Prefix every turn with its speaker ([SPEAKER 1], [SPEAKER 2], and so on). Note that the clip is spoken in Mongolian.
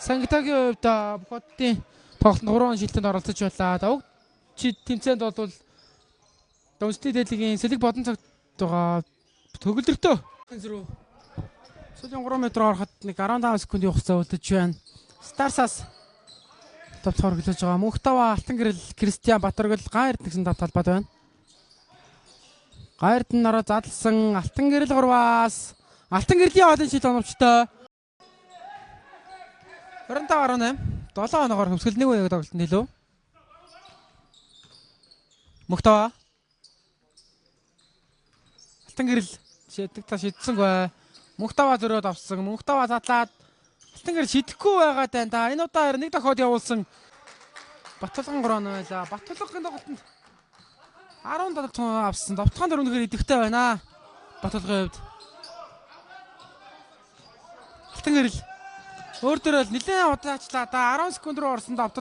[SPEAKER 1] Сангитагийн хувьд бүх хотын тоглолтод 3 шилтэнд оролцож байлаа. Уг тэмцээнд бол үндэсний дээдлийн сэлэг бодон цагт байгаа төгөлдрөтөө рүү сүүлийн 3 м ороход нэг 15 секундын хугацаа үлдэж байна. Старсаас товтлохоор гэлж байгаа. Мөнхтава, Алтан гэрэл, Кристиан Батөргөл, Ган Эрдэнэ гэсэн тав талбайд байна. Ган Эрдэнэ ороо задлсан Алтан гэрэл 3-аас Алтан гэрлийн олон шил оновчтой. 25.8 7 оноогоор хөвсгөл нэг үеиг тоглолтод илүү. Мөнхтава. Алтан гэрэл шийдэг та шидсэнгүй. Мөнхтава зөрөөд авсан. Мөнхтава задлаад Алтан гэрэл шидэхгүй байгаа даа. Та энэ удаа нэг дохиод явуулсан. Батулган 3 оноо байлаа. Батулгын тоглолтод 17 авсан. Довтолгоон дээр үнэхээр идэвхтэй байна. Батулгын хувьд. Алтан гэрэл өөр дөрөөл нэлээд удаачлаа. Да 10 секунд руу орсон довтол.